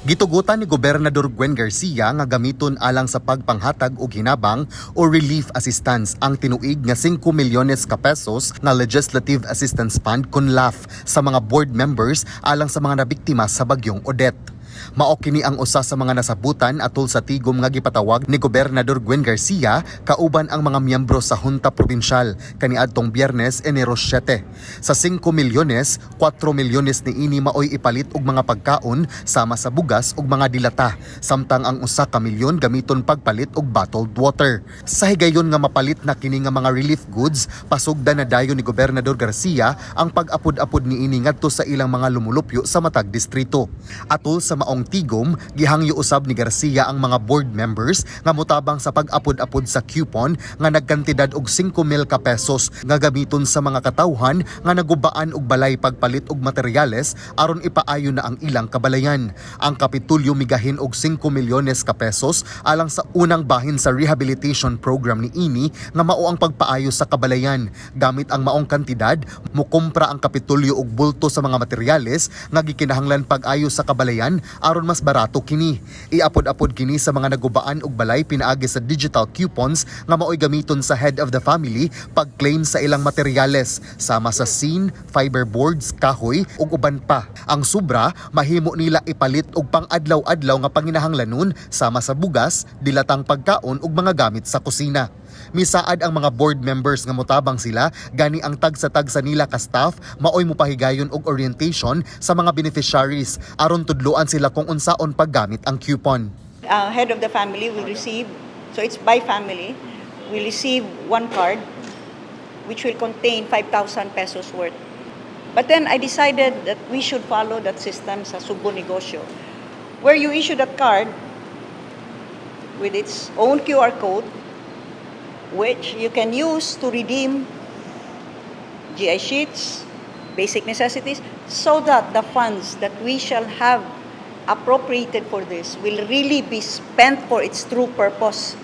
Gitugutan ni Gobernador Gwen Garcia nga gamiton alang sa pagpanghatag og hinabang o relief assistance ang tinuig nga 5 milyones ka pesos nga Legislative Assistance Fund kon LAF sa mga board members alang sa mga nabiktima sa bagyong Odette. Mao kini ang usa sa mga nasabutan atol sa tigom nga gipatawag ni Gobernador Gwen Garcia kauban ang mga miyembro sa Junta Probinsyal kaniadtong Biyernes, Enero 7. Sa 5 milyones, 4 milyones niini maoy ipalit og mga pagkaon sama sa bugas ug mga dilata, samtang ang 1 ka milyon gamiton pagpalit og bottled water. Sa higayon nga mapalit na kini nga mga relief goods, pasugdan na dayon ni Gobernador Garcia ang pag-apod-apod niini ngadto sa ilang mga lumulupyo sa matag distrito. Atol sa maong tigom, gihangyo usab ni Garcia ang mga board members nga motabang sa pag-apod-apod sa coupon nga nagkantidad og 5 mil ka pesos nga gamiton sa mga katawhan nga nagubaan og balay pagpalit og materyales aron ipaayo na ang ilang kabalayan. Ang Kapitulyo migahin og 5 milyones ka pesos alang sa unang bahin sa rehabilitation program niini nga mao ang pagpaayo sa kabalayan. Gamit ang maong kantidad, mukumpra ang Kapitulyo og bulto sa mga materyales nga gikinahanglan pag-ayo sa kabalayan aron mas barato kini. Iapod-apod kini sa mga nagubaan og balay pinaagi sa digital coupons nga maoy gamiton sa head of the family pag-claim sa ilang materyales sama sa scene, fiber boards, kahoy ug uban pa. Ang sobra mahimo nila ipalit og pang-adlaw-adlaw nga panginahanglanon sama sa bugas, dilatang pagkaon ug mga gamit sa kusina. Misaad ang mga board members nga motabang sila, gani ang tagsa-tagsa nila ka staff maoy mopahigayon og orientation sa mga beneficiaries aron tudloan sila kung unsaon paggamit ang coupon. Head of the family will receive, so it's by family, will receive one card which will contain 5,000 pesos worth. But then I decided that we should follow that system sa Sugbo Negosyo, where you issue that card with its own QR code, which you can use to redeem GI sheets, basic necessities, so that the funds that we shall have appropriated for this will really be spent for its true purpose.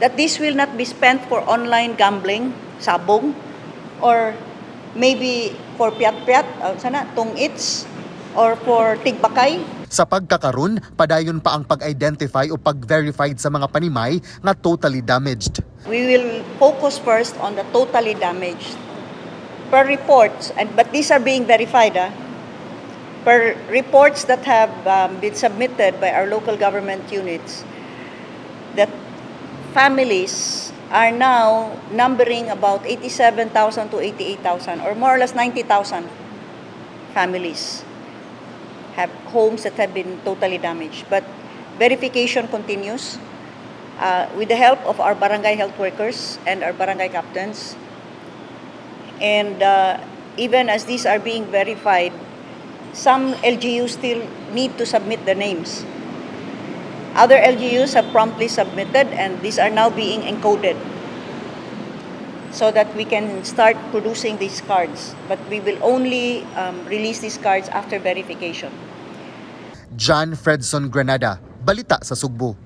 That this will not be spent for online gambling, sabong, or maybe for piat-piat, sana, tong-its, or for tigbakay. Sa pagkakaron, padayon pa ang pag-identify o pag-verified sa mga panimay nga totally damaged. We will focus first on the totally damaged. Per reports, and but these are being verified, per reports that have been submitted by our local government units, that families are now numbering about 87,000 to 88,000, or more or less 90,000 families have homes that have been totally damaged. But verification continues with the help of our barangay health workers and our barangay captains. And even as these are being verified, some LGUs still need to submit the names. Other LGUs have promptly submitted, and these are now being encoded so that we can start producing these cards. But we will only release these cards after verification. John Fredson Granada, Balita sa Sugbo.